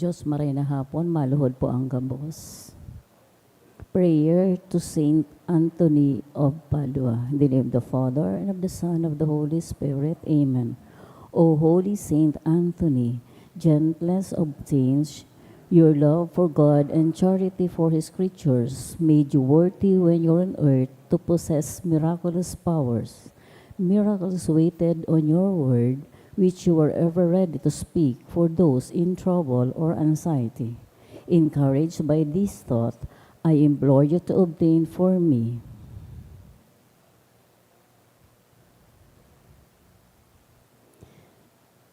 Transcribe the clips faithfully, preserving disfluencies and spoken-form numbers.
Diyos, maray na hapon, maluhod po ang gabos. Prayer to Saint Anthony of Padua. In the name of the Father, and of the Son, of the Holy Spirit. Amen. O Holy Saint Anthony, gentlest of saints, your love for God and charity for His creatures made you worthy when you were on earth to possess miraculous powers. Miracles waited on your word, which you were ever ready to speak for those in trouble or anxiety. Encouraged by this thought, I implore you to obtain for me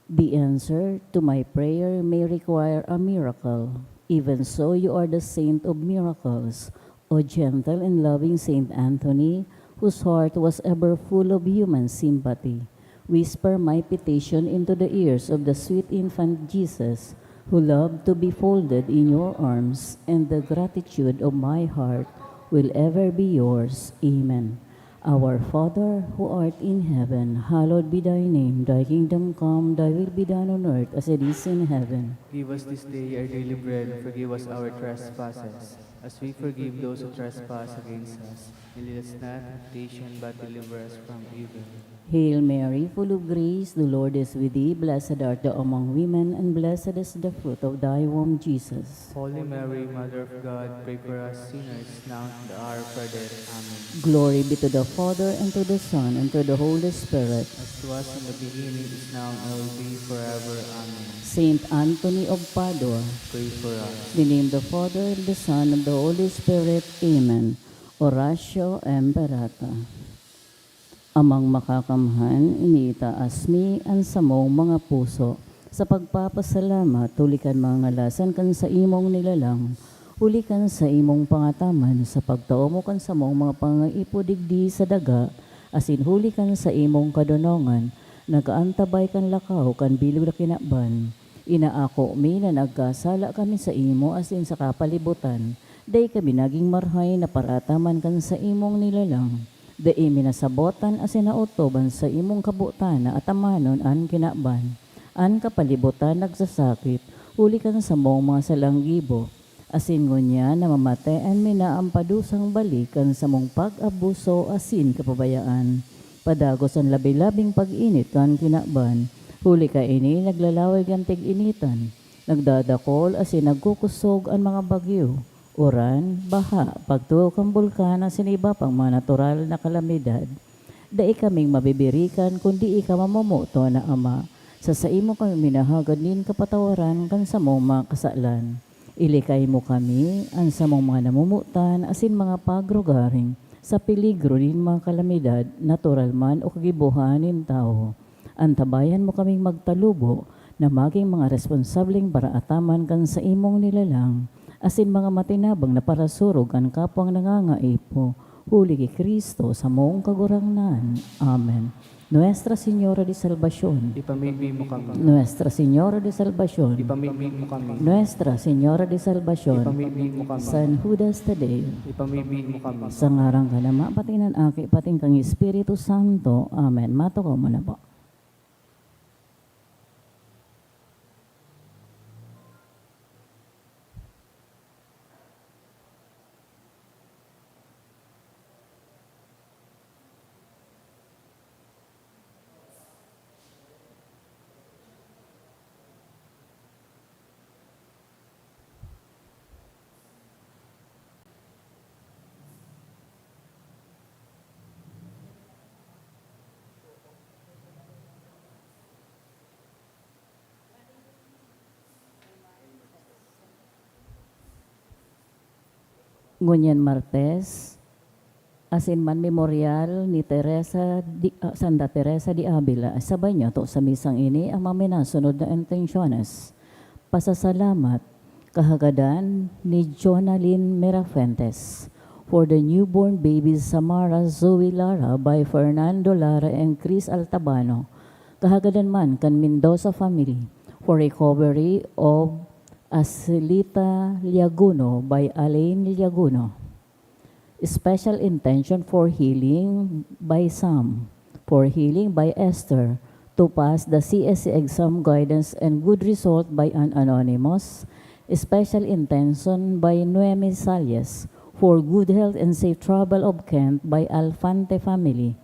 the answer to my prayer may require a miracle. Even so, you are the saint of miracles, O gentle and loving Saint Anthony, whose heart was ever full of human sympathy. Whisper my petition into the ears of the sweet infant Jesus, who loved to be folded in your arms, and the gratitude of my heart will ever be yours. Amen. Our Father, who art in heaven, hallowed be thy name. Thy kingdom come, thy will be done on earth as it is in heaven. Give us this day our daily bread, and forgive us our trespasses, as we forgive those who trespass against us. And lead us not into temptation, but deliver us from evil. Hail Mary, full of grace, the Lord is with thee. Blessed art thou among women, and blessed is the fruit of thy womb, Jesus. Holy Mary, Mother of God, pray for us sinners, now and at the hour of our death. Amen. Glory be to the Father, and to the Son, and to the Holy Spirit. As it was in the beginning, is now, and will be forever. Amen. Saint Anthony of Padua, pray for us. In the name of the Father, and the Son, and the Holy Spirit. Amen. Oratio Imperata. Amang Makakamhan, iniitaas mi an samong mga puso sa pagpapasalamat huli kan mga ngalasan kan saimong nilalang, huli kan saimong pangataman sa pagtao mo kan samong mga pangaipo digdi sa daga, asin huli kan saimong kadonongan na gaantabay kan lakaw kan bilog na kinaban. Inaako mi na nagkasala kami saimo asin sa kapalibotan. Dai kami nagin marahay na parataman kan saimong nilalang. Dai mi nasabotan asin naotob an saimong kabotan na atamanon an kinaban. An kapalibotan nagsasakit huli kan samong mga salang gibo. Asin ngunyan namamatean mi na an padusang balik kan samong pag-abuso asin kapabayaan. Padagos an labi-labing pag-init kan kinaban. Huli kaini naglalawig an tig-initan. Nagdadakol asin nagkukosog an mga bagyo, uran, baha, pagtukaw kan bulkan asin iba pang mga natural na kalamidad. Dai kaming mabibirikan kun dai ka mamumuto na Ama. Sa saimo kami minahagad nin kapatawaran kan samong mga kasalan. Ilikay mo kami, an samong mga namomotan asin mga pagrugaring, sa peligro nin mga kalamidad, natural man o kagibohan nin tawo. Antabayan mo kaming magtalubo na magin mga responsableng paraataman kan saimong nilalang, asin mga matinabang na parasurog kan kapwang nangangaipo, huli ki Cristo, samong Kagurangnan. Amen. Nuestra Señora de Salvacion. Ipamibi mo kami. Nuestra Señora de Salvacion. Ipamibi mo kami. Nuestra Señora de Salvacion. Ipamibi mo kami. San Judas Tadeo. Ipamibi mo kami. Sa ngaran kan Ama, pati kan Aki, pati kan Espiritu Santo. Amen. Matukaw mo na po. Ngunyan Martes, asin man Memorial ni Teresa di, ah, Santa Teresa de Avila. Sabay niyo to sa misang ini ang mga minasunod na intensyones. Pasasalamat, kahagadan ni Jonalyn Mirafuentes, for the newborn babies Samara Zoe Lara by Fernando Lara and Chris Altabano. Kahagadan man kan Mendoza family for recovery of Acelita Liaguno by Alain Liaguno. Special intention for healing by Sam, for healing by Esther, To pass the C S C exam guidance and good result by an anonymous. Special intention by Noemi Salles for good health and safe travel of Kent by Alfante family.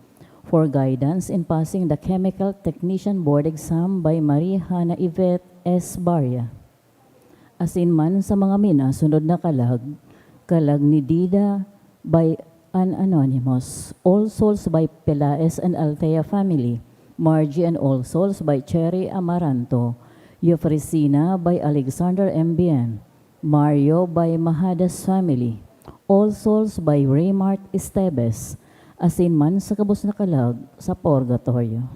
For guidance in passing the Chemical Technician Board exam by Marie Hana Yvette S. Barria. Asin man sa mga minasunod na kalag, kalag ni Dida by an anonymous, All Souls by Pelaez and Althea family, Margie and All Souls by Cherry Amaranto, Eufresina by Alexander M B N, Mario by Mahadas family, All Souls by Raymart Esteves, asin man sa gabos na kalag sa purgatorio.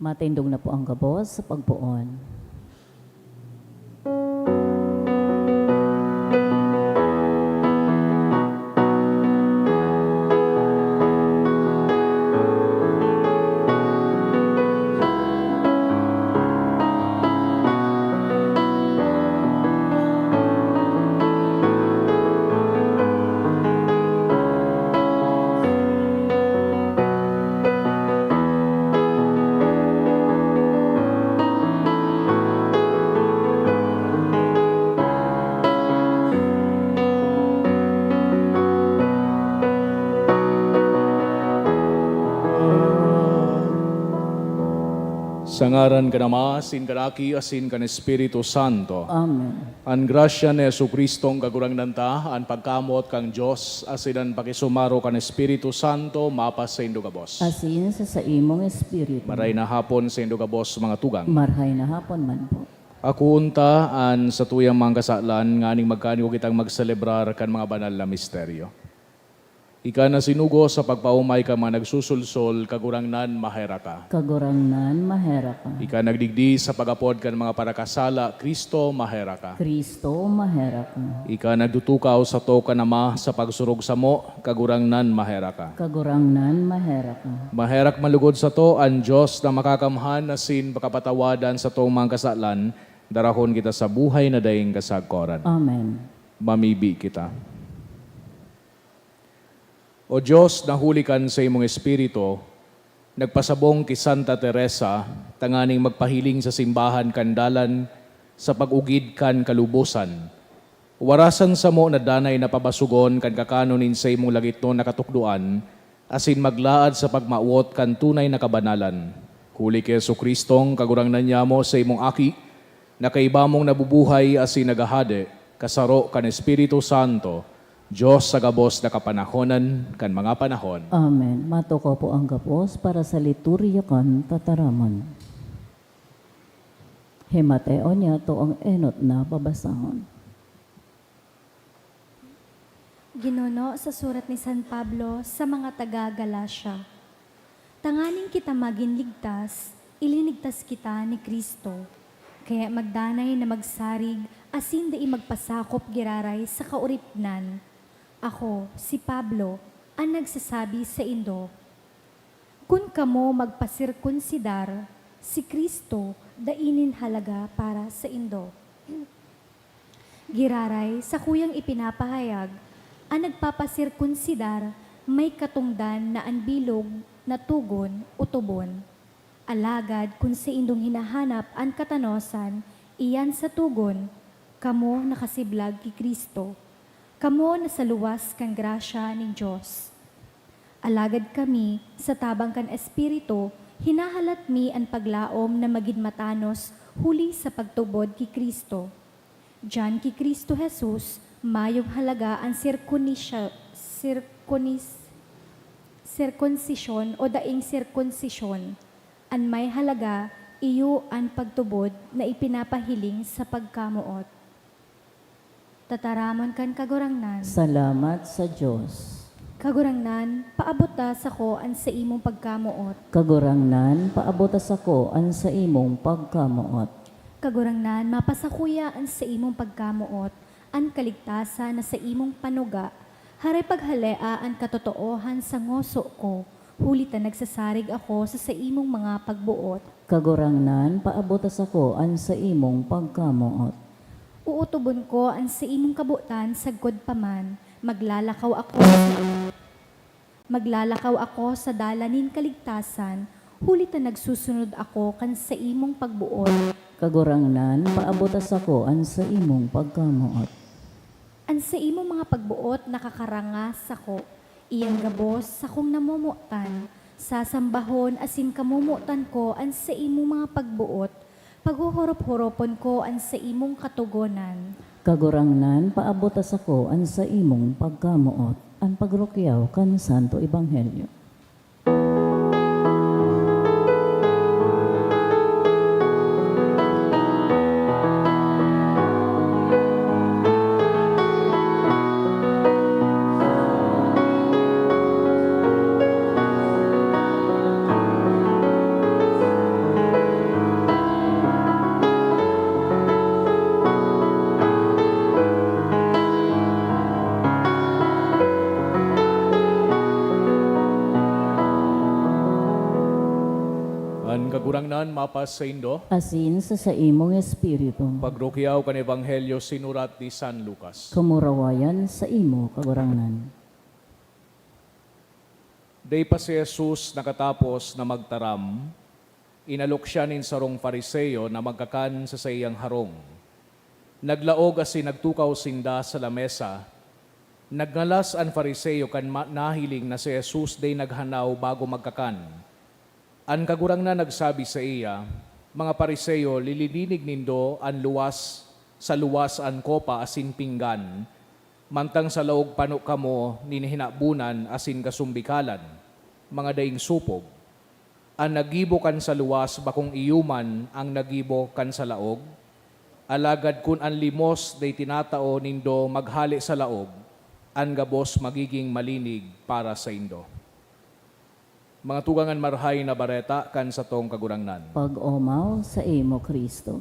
Matindog na po ang gabos sa pagpoon. Sa ngaran kan Ama, asin kan Aki, asin kan Espiritu Santo. Amen. An grasya ni Jesu-Cristong Kagurangnan ta, an pagkamoot kan Dios, asin an pakisumaro kan Espiritu Santo, mapasaindo gabos. Asin sa saimong espiritu. Maray na hapon saindo gabos, mga tugang. Marhay na hapon man po. Akoon ta an satuyang mga kasalan nganing magkanigwa kitang magselebrar kan mga banal na misteryo. Ika na sinugo sa pagpaomay kan mga nagsusulsol, Kagurangnan, maherak ka. Kagurangnan, maherak ka. Ika nagdigdi sa pag-apod kan mga parakasala, Cristo, maherak ka. Cristo, maherak ka. Ika nagtutukaw sato kan Ama sa pagsurog samo, Kagurangnan, maherak ka. Kagurangnan, maherak ka. Maherak man lugod sato an Dios na makakamhan asin pakapatawadan satong mga kasalan, darahon kita sa buhay na daing kasagkoran. Amen. Mamibi kita. O Dios, na huli kan saimong Espiritu, nagpasabong ki Santa Teresa tanganing magpahiling sa simbahan kan dalan sa pag-ugid kan kalubosan. Warasan samo na danay na pabasogon kan kakanon nin saimong lagitnon na katukdoan, asin maglaad sa pagmawot kan tunay na kabanalan. Huli ki Jesu-Cristong Kagurangnan nyamo, saimong Aki, na kaiba mong nabubuhay asin naghahade, kasaro kan Espiritu Santo, Dios sa gabos na kapanahonan kan mga panahon. Amen. Matukaw po ang gabos para sa liturya kan tataramon. Himateo niyato ang enot na babasahon. Ginuno sa surat ni San Pablo sa mga taga Galacia. Tanganing kita magin ligtas, ilinigtas kita ni Cristo. Kaya magdanay na magsarig asin dai magpasakop giraray sa kaoripnan. Ako, si Pablo, an nagsasabi saindo, kun kamo magpaserkonsidar, si Cristo dai nin halaga para saindo. Giraray, sakuyang ipinapahayag, an nagpapaserkonsidar may katongdan na an bilog na togon o tubon. Alagad kun saindong hinahanap an katanosan, iyan sa togon, kamo nakasiblag ki Cristo. Kamo nasa luwas kan grasya nin Dios. Alagad kami, sa tabang kan Espiritu, hinahalat mi an paglaom na magin matanos huli sa pagtubod ki Cristo. Diyan ki Cristo Jesus, mayong halaga an sirkunisya-, sirkunis-, sirkunsisyon o daing sirkunsisyon. An may halaga, iyo an pagtubod na ipinapahiling sa pagkamoot. Tataramon kan Kagurangnan. Salamat sa Dios. Kagurangnan, paabot ta sako an saimong pagkamoot. Kagurangnan, paabot ta sako an saimong pagkamoot. Kagurangnan, mapasakuya an saimong pagkamoot, an kaligtasan na saimong panuga. Haray paghalea an katotoohan sa ngoso ko, huli ta nagsasarig ako sa saimong mga pagboot. Kagurangnan, paabot ta sako an saimong pagkamoot. Uutubon ko an saimong kabotan sagkod pa man. Maglalakaw ako sa, maglalakaw ako sa dalan nin kaligtasan, huli ta nagsusunod ako kan saimong pagboot. Kagurangnan, paabot ta sako an saimong pagkamoot. An saimong mga pagboot nakakaranga sako. Iyan gabos sakong namomotan. Sasambahon asin kamomotan ko an saimong mga pagboot. Paghuhorop-horopon ko an saimong katogonan. Kagurangnan, paabot ta sako an saimong pagkamoot. An pagrukyaw kan Santo Ebanghelyo. An Kagurangnan mapasaindo. Asin sa saimong espiritu. Pagrukyaw kan Ebanghelyo sinurat ni San Lucas. Kamurawayan saimo, Kagurangnan. Dai pa si Jesus nakatapos na magtaram, inalok siya nin sarong Fariseo na magkakan sa saiyang harong. Naglaog asin nagtukaw sinda sa lamesa. Nagngalas an Fariseo kan ma-, nahiling na si Jesus dai naghanaw bago magkakan. An Kagurangnan nagsabi saiya, "Mga Fariseo, lilininig nindo an luwas sa luwas an kopa asin pinggan, mantang sa laog pano kamo nin hinabonan asin kasumbikalan, mga daing supog. An naggibo kan sa luwas bakong iyo man an naggibo kan sa laog? Alagad kun an limos dai tinatao nindo maghale sa laog, an gabos magiging malinig para saindo." Mga tugang, an Marahay na Bareta kan satong Kagurangnan. Pag-omaw saimo, Cristo.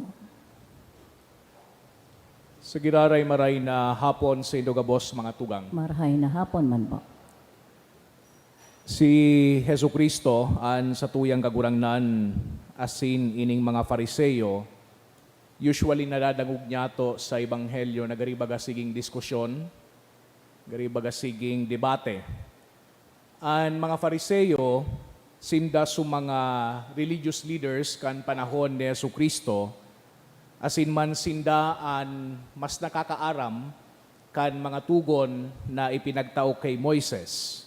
Sa giraray, maray na hapon saindo gabos, mga tugang. Marahay na hapon man po. Si Jesu-Cristo, an satuyang Kagurangnan, asin ining mga Fariseo, usually nadadangog niyato sa Ebanghelyo na gari baga siging diskusyon, gari baga siging debate. An mga Fariseo, sinda so mga religious leaders kan panahon ni Jesu-Cristo, asin man sinda an mas nakakaaram kan mga togon na ipinagtao ki Moises.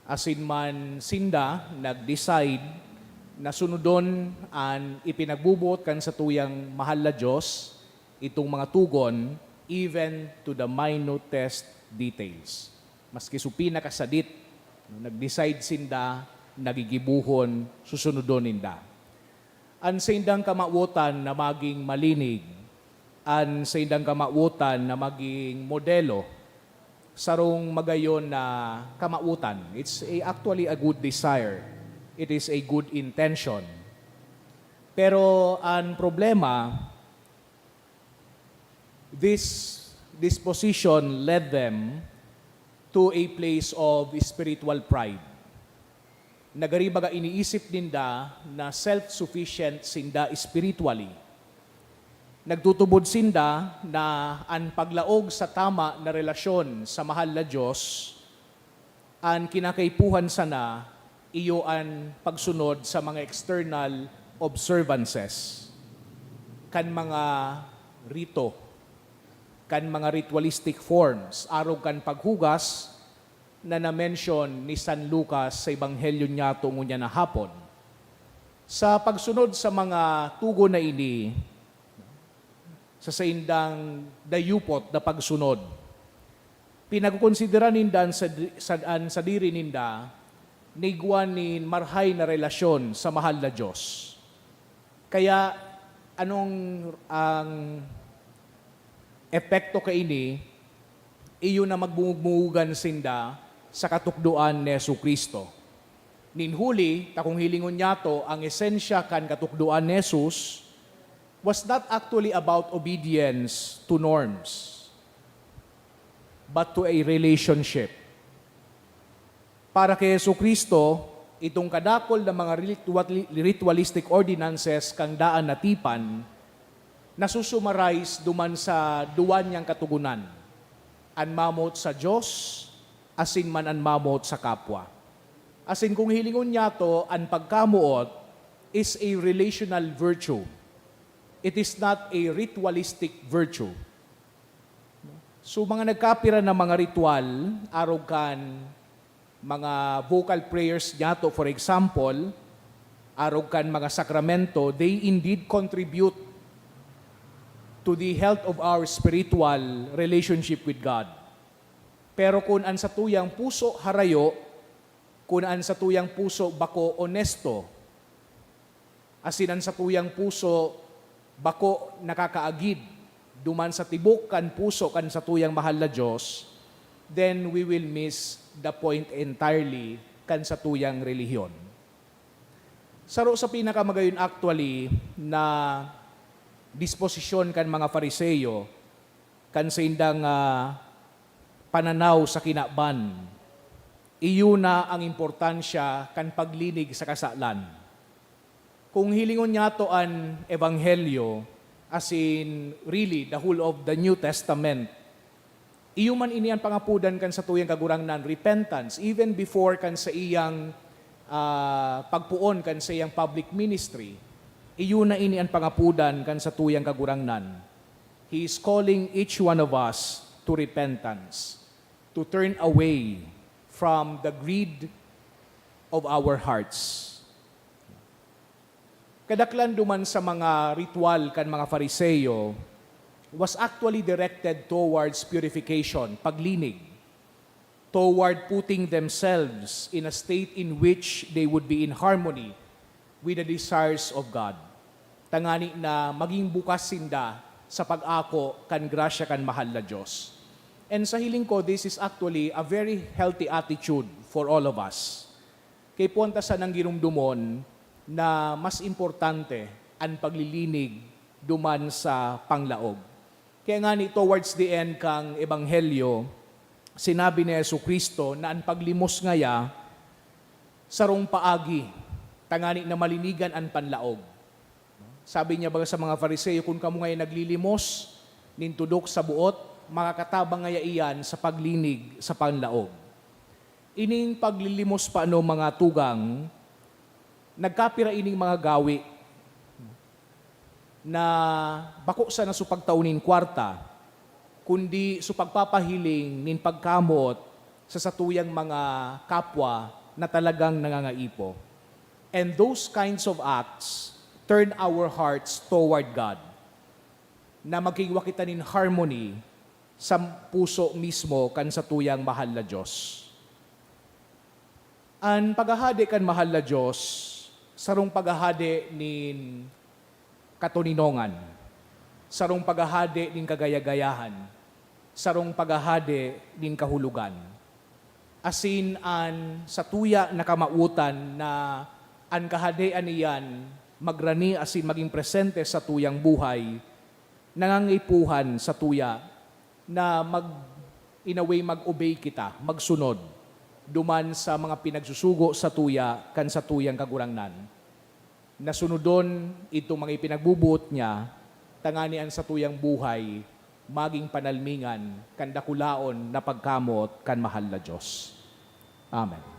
Asin man sinda nag-decide na sunodon an ipinagboboot kan satuyang mahal na Dios, itong mga togon, even to the minutest details. Maski so pinakasadit, no, nag-decide sinda, nagigibohon, susunodon ninda. An saindang kamawotan na maging malinig, an saindang kamawotan na maging modelo, sarong magayon na kamawotan. It's a, actually a good desire. It is a good intention. Pero an problema, this disposition led them to a place of spiritual pride. Nagari baga iniisip ninda na self-sufficient sinda spiritually. Nagtutubod sinda na an paglaog sa tama na relasyon sa mahal na Diyos, an kinakaipuhan sana iyo an pagsunod sa mga external observances, kan mga rito, kan mga ritualistic forms, arog kan paghugas na na-mention ni San Lucas sa Ebanghelyo niyato ngunyan na hapon. Sa pagsunod sa mga tugon na ini, sa saindang dayupot na pagsunod, pinagkokonsidera ninda an sad-, sad-, an sadiri ninda na igwa nin marahay na relasyon sa mahal na Diyos. Kaya, anong ang epekto kaini? Iyo na magbungog-bungogan sinda, sa katukdoan ni Jesu-Cristo. Nin huli, ta kung hilingon niyato, ang esensya kan katukdoan ni Jesus was not actually about obedience to norms, but to a relationship. Para ki Jesu-Cristo, itong kadakul na mga ritual-, ritualistic ordinances kan daan na tipan, nasu-summarize duman sa duwa niyang katogonan, an mamot sa Dios asin man an mamot sa kapwa. Asin kung hilingon niyato, an pagkamoot is a relational virtue. It is not a ritualistic virtue. So, mga nagkapira na mga ritual, arog kan mga vocal prayers niyato, for example, arog kan mga sakramento, they indeed contribute to the health of our spiritual relationship with God. Pero kun an satuyang puso harayo, kun an satuyang puso bako onesto, asin an satuyang puso bako nakakaagid duman sa tibok kan puso kan satuyang mahal na Dios, then we will miss the point entirely kan satuyang relihiyon. Saro sa pinakamagayon actually na disposisyon kan mga Fariseo, kan saindang, ah, pananaw sa kinaban, iyo na ang importansya kan paglinig sa kasalan. Kung hilingon niyato an Ebanghelyo, as in, really, the whole of the New Testament, iyo man ini an pangapodan kan satuyang Kagurangnan, repentance, even before kan saiyang, ah, pagpoon kan saiyang public ministry. Iyo na ini an pangapodan kan satuyang Kagurangnan. He is calling each one of us to repentance, to turn away from the greed of our hearts. Kadaklan duman sa mga ritual kan mga Fariseo was actually directed towards purification, paglinig, toward putting themselves in a state in which they would be in harmony with the desires of God, tangani na maging bukas sinda sa pag-ako kan grasya kan mahal na Dios. And sa hiling ko, this is actually a very healthy attitude for all of us. Kay puwanta sanang giromdomon na mas importante an paglilinig duman sa panglaog. Kaya ngani, towards the end kan Ebanghelyo, sinabi ni Jesu-Cristo na an paglimos ngaya sarong paagi tangani na malinigan an panlaog. Sabi niya baga sa mga Fariseo, "Kun kamo ngaya naglilimos nin tudok sa buot, makakatabang ngaya iyan sa paglinig sa panlaog." Ining paglilimos pa, ano, mga tugang, nagkapira ining mga gawi na bako sana so pagtao nin kwarta, kundi so pagpapahiling nin pagkamoot sa satuyang mga kapwa na talagang nangangaipo. And those kinds of acts turn our hearts toward God, na magkigwa kita nin harmony sa puso mismo kan satuyang mahal na Dios. An paghahade kan mahal na Dios, sarong paghahade nin katoninongan, sarong paghahade nin kagaya-gayahan, sarong paghahade nin kahulogan. Asin an satuya na kamawotan na an kahadean iyan magrani asin magin presente sa satuyang buhay, nangangaipuhan satuya na mag-, in a way, mag-obey kita, magsunod duman sa mga pinagsusugo satuya kan satuyang Kagurangnan, na sunodon itong mga ipinagboboot niya, tangani an satuyang buhay magin panalmingan kan dakulaon na pagkamoot kan mahal na Dios. Amen.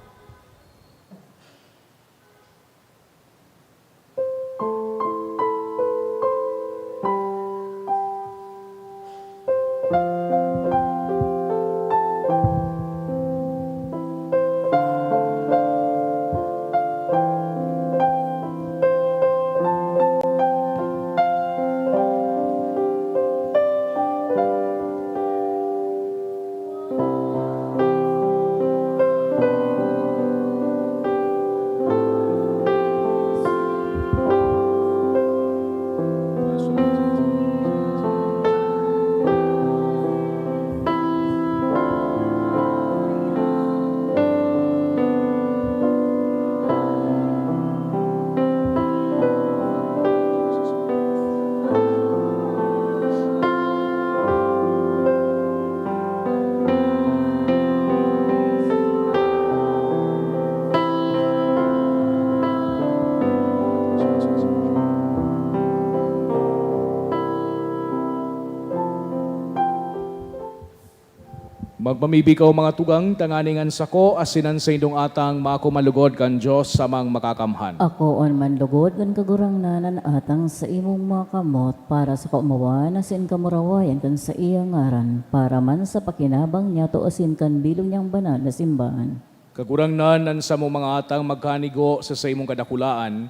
Magmamibi kaw, mga tugang, tanganing an sako asin an saindong atang maako man lugod kan Dios Amang Makakamhan. Akoon man lugod kan Kagurangnan an atang sa imong mga kamot, para sa kaomawan asin kamurawayan kan saiyang ngaran, para man sa pakinabang niyato asin kan bilog niyang banal na simbahan. Kagurangnan, an samong mga atang magkanigo sa saimong kadakulaan,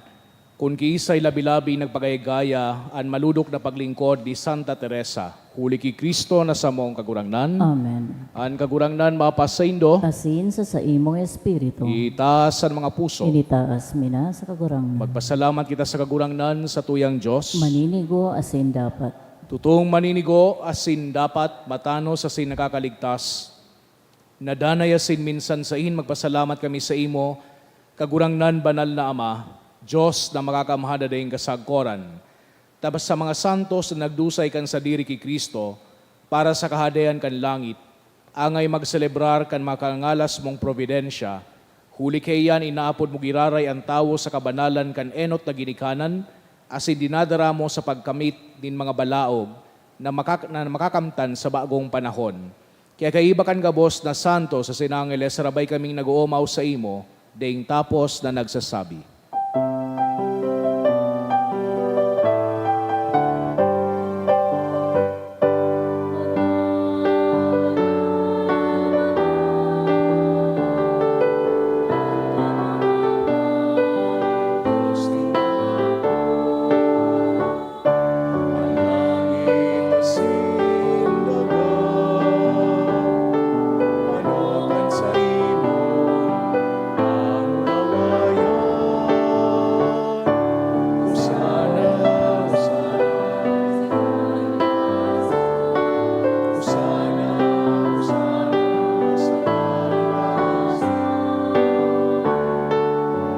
kun kiisay labi-labi nagpagaya-gaya an malodok na paglingkod ni Santa Teresa, huli ki Cristo na samong Kagurangnan. Amen. An Kagurangnan mapasaindo. Asin sa saimong espiritu. Itaas an mga puso. Initaas mi na sa Kagurangnan. Magpasalamat kita sa Kagurangnan, sa tuyang Dios. Maninigo asin dapat. Tutong maninigo asin dapat, matanos asin nakakaligtas. Nadanay asin minsan sain magpasalamat kami saimo, Kagurangnan, Banal na Ama, Dios na Makakamhan na daing kasagkoran, ta sa mga santos na nagdusay kan sadiri ki Cristo para sa Kahadean kan langit, angay magselebrar kan makangalas mong providensya, huli kaiyan inaapod mo giraray an tawo sa kabanalan kan enot na ginikanan, asin dinadara mo sa pagkamit nin mga balaog na makak-, na makakamtan sa bagong panahon. Kaya kaiba kan gabos na santos asin angheles, sarabay kaming nag-oomaw saimo, daing tapos na nagsasabi.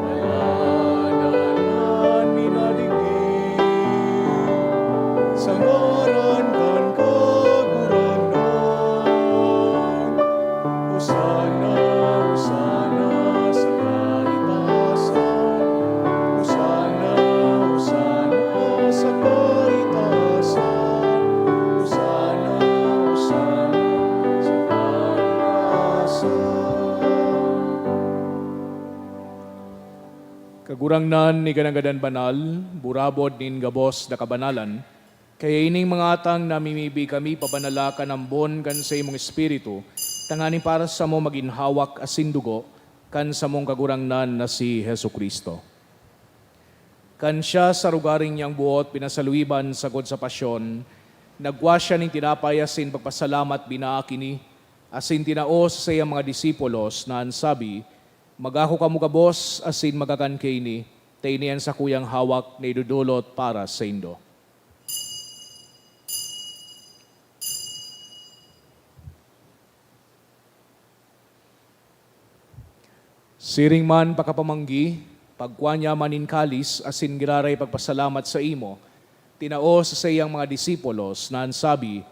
Ngadan an minadigdi sa ngaran kan Kagurangnan. Hosanna, Hosanna sa kaitaasan. Hosanna, Hosanna sa kaitaasan. Hosanna, Hosanna sa kaitaasan. Kagurangnan, ika na ngadan banal, burabod nin gabos na kabanalan. Kaya ining mga atang namimibi kami, pabanala kan ambon kan saimong Espiritu, tanganing para samo magin hawak asin dugo kan samong Kagurangnan na si Jesu-Cristo. Kan siya sa rugaring niyang buot pinasaluiban sagkod sa pasyon, nagkua siya nin tinapay asin pagpasalamat binaak ini, asin tinao sa saiyang mga disipulos na an sabi, "Mag-ako kamo gabos asin magkakan kaini, ta ini an sakuyang hawak na idodolot para saindo." Siring man pakapamanggi, pagkua niya man nin kalis asin giraray pagpasalamat saimo, tinao sa saiyang mga disipulos na an sabi,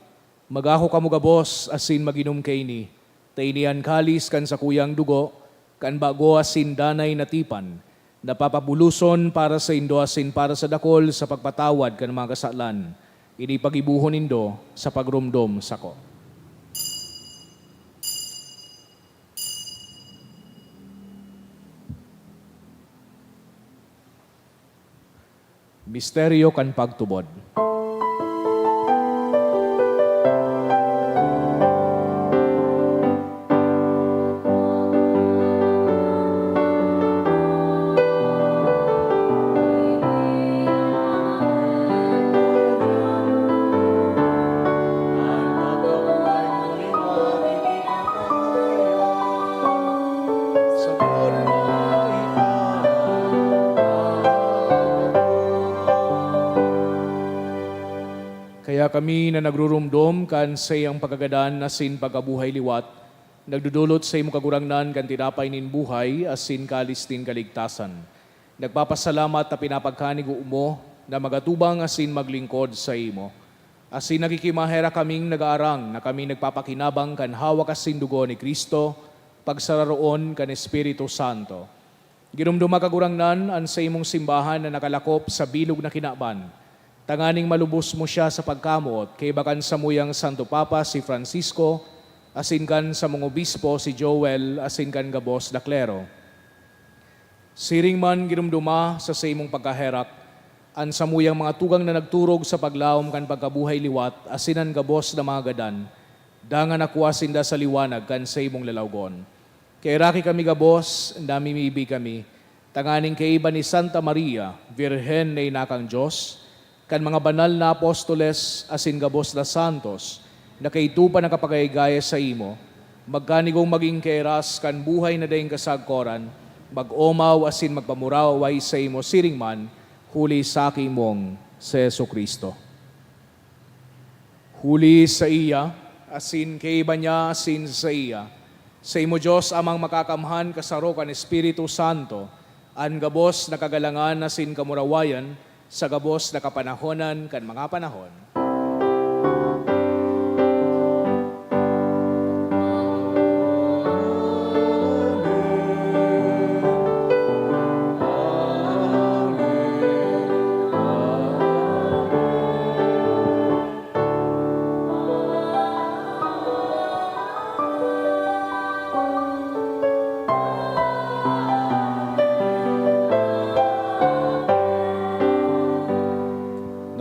"Mag-ako kamo gabos asin mag-inom kaini, ta ini an kalis kan sakuyang dugo, kan bago asin danay na tipan, na papabuloson para saindo asin para sa dakol sa pagpatawad kan mga kasalan. Ini paggibohon nindo sa pagromdom sako." Misteryo kan pagtubod. Kaya kami na nagruromdom kan saiyang pagkagadan asin pagkabuhay liwat, nagdodolot saimo, Kagurangnan, kan tinapay nin buhay asin kalis nin kaligtasan. Nagpapasalamat ta pinapagkanigo mo na magatubang asin maglingkod saimo. Asin nakikimaherak kaming nag-aarang na kami nagpapakinabang kan hawak asin dugo ni Cristo, pagsararoon kan Espiritu Santo. Giromdoma, Kagurangnan, an saimong simbahan na nakalakop sa bilog na kinaban, tanganing malubos mo siya sa pagkamoot, kaiba kan samuyang Santo Papa, si Francisco, asin kan samong obispo si Joel, asin kan gabos na klero. Siring man, giromdoma sa saimong pagkaherak an samuyang mga tugang na nagturog sa paglaom kan pagkabuhay liwat asin an gabos na mga gadan, dangan nakua sinda sa liwanag kan saimong lalawgon. Kaheraki kami gabos, namimibi kami, tanganing kaiba ni Santa Maria, Birhen na ina kan Dios, kan mga banal na apostoles asin gabos na santos na kaidto pa nakapagayagaya saimo, magkanigong magin kairas kan buhay na daing kasagkoran, mag-omaw asin magpamuraway saimo siring man, huli sa aki mong si Jesu-Cristo. Huli saiya, asin kaiba niya, asin saiya, saimo, Dios Amang Makakamhan, kasaro kan Espiritu Santo, an gabos na kagalangan asin kamurawayan, sa gabos na kapanahonan kan mga panahon.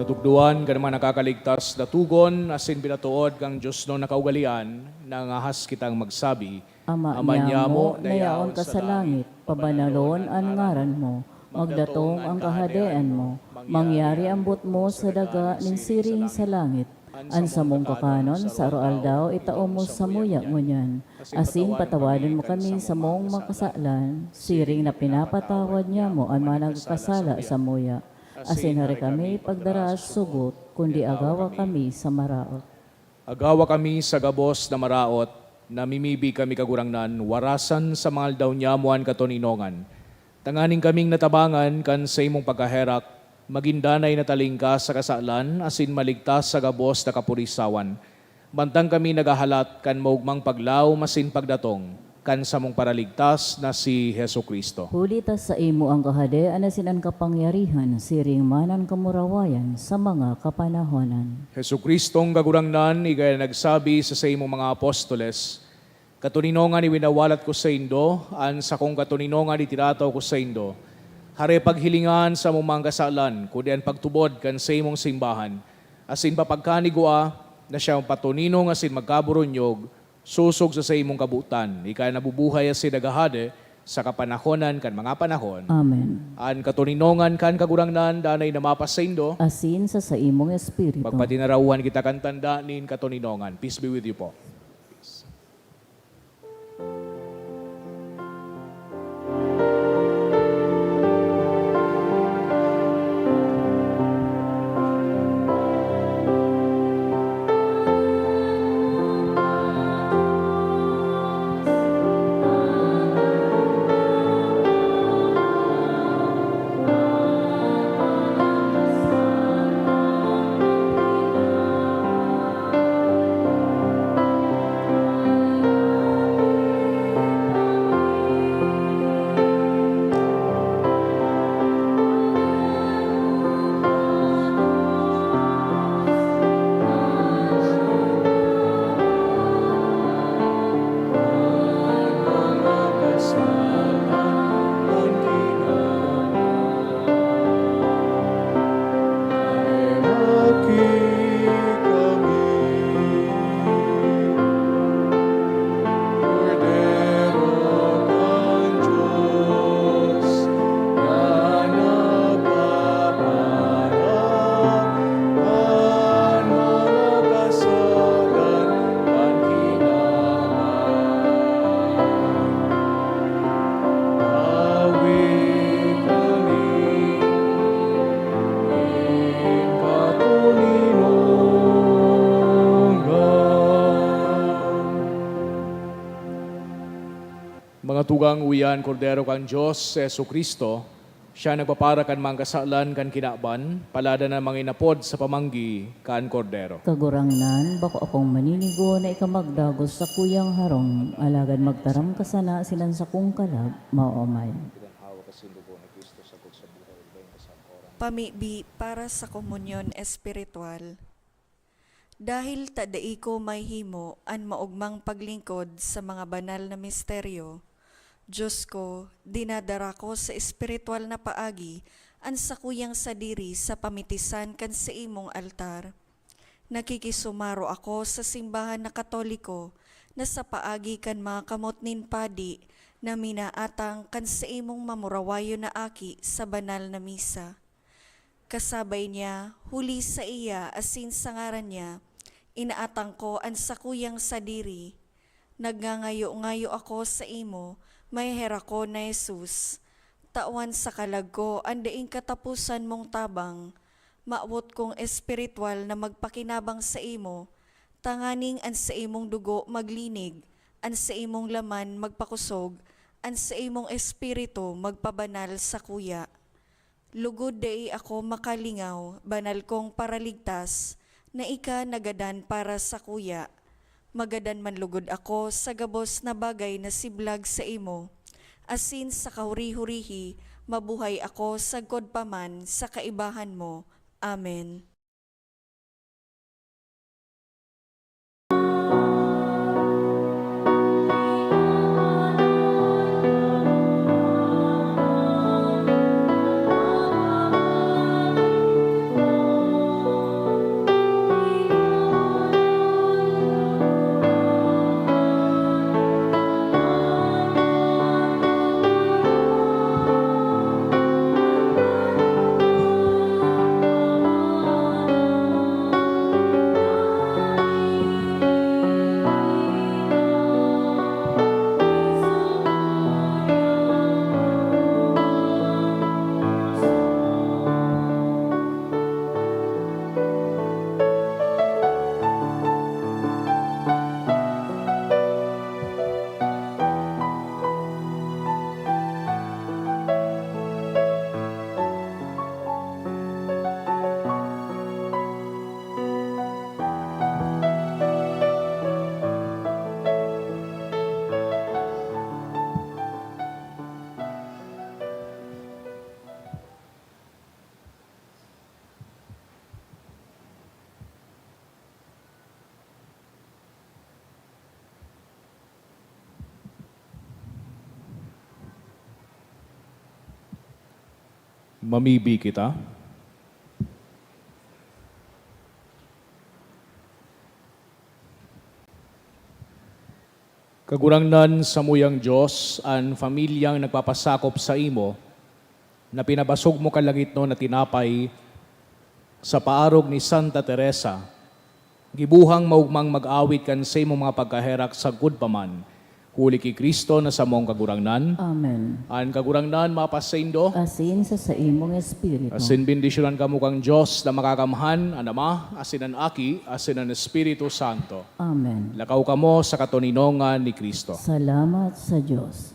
Natukdoan kan mga nakakaligtas na togon asin pinatood kan diosnon na kaugalean, nangangahas kitang magsabi, Ama Ama niamo, niamo na na yaon yaon ka sa sa langit, langit, pabanalon an ngaran mo. Magdatong an kahadean mo. Mangyari an boot mo sa daga nin siring sa langit. An samong kakanon sa aroaldaw itao mo samuya ngunyan. Asin patawadon mo kami sa mong mga kasalan, siring na pinapatawad niamo an mga nagkakasala samuya. Asin hare kami pagdara sa sugot, kundi agawa kami sa maraot. Agawa kami sa gabos na maraot, namimibi kami, Kagurangnan, warasan sa mga aldaw niamo an katoninongan, tanganing kaming natabangan kan saimong pagkaherak, magin danay na talingkas sa kasalan asin maligtas sa gabos na kapurisawan, mantang kami naghahalat kan maogmang paglaom asin pagdatong kan samong Paraligtas na si Jesu-Cristo. Huli ta saimo an kahadean asin an kapangyarihan, siring man an kamurawayan sa mga kapanahonan. Jesu-Cristong Kagurangnan, ika an nagsabi sa saimong mga apostoles, "Katoninongan iwinawalat ko saindo, an sakong katoninongan itinataw ko saindo." Hare paghilinga an samong mga kasalan, kundi an pagtubod kan saimong simbahan, asin papagkanigwa na siya patoninong asin magkaburunyog, sosog sa saimong kabotan, ika an nabubuhay asin naghahade sa kapanahonan kan mga panahon. Amen. An katoninongan kan Kagurangnan danay na mapasaindo. Asin sa saimong espiritu. Magpatinarawan kita kan tanda nin katoninongan. Peace be with you po. Mga tugang, uya an Kordero kan Dios, si Jesu-Cristo, siya nagpapara kan mga kasalan kan kinaban, paladan na manginapod sa pamanggi kan Kordero. Kagurangnan, bako akong maninigo na ika magdagos sa kuyang harong, alagad magtaram ka sana sinan sakong kalag, maomay. Pamibi para sa komunyon espiritual. Dahil ta dai ko mahihimo an maogmang paglingkod sa mga banal na misteryo, Diyos ko, dinadara ko sa espiritual na paagi an sakuyang sadiri sa pamitisan kan saimong altar. Nakikisumaro ako sa simbahan na Katoliko na sa paagi kan mga kamot nin padi na minaatang kan saimong mamurawayon na aki sa banal na misa. Kasabay niya, huli sa iya asin sa ngaran niya, inaatang ko an sakuyang sadiri. Nagngangayo-ngayo ako saimo, maheherakon na Jesus. Tawan sa kalag ko an daing kataposan mong tabang. Mawot kong espiritual na magpakinabang saimo, tanganing an saimong dugo maglinig, an saimong laman magpakosog, an saimong espiritu magpabanal sakuya. Lugod dai ako makalingaw, banal kong Paraligtas, na ika nagadan para sakuya. Magadan man lugod ako sa gabos na bagay na siblag saimo, asin sa kahuri-hurihi mabuhay ako sagkod pa man sa kaibahan mo. Amen. Mamibi kita. Kagurangnan, samuyang Dios, an pamilyang nagpapasakop saimo, na pinabasog mo kan langitnon na tinapay sa paarog ni Santa Teresa, gibohang maogmang mag-awit kan saimong mga pagkaherak sagkod pa man, huli ki Cristo na samong Kagurangnan. Amen. An Kagurangnan mapasaindo. Asin sa saimong espiritu. Asin bendisyonan kamo kan Dios na Makakamhan, an Ama, asin an Aki, asin an Espiritu Santo. Amen. Lakaw kamo sa katoninongan ni Cristo. Salamat sa Dios.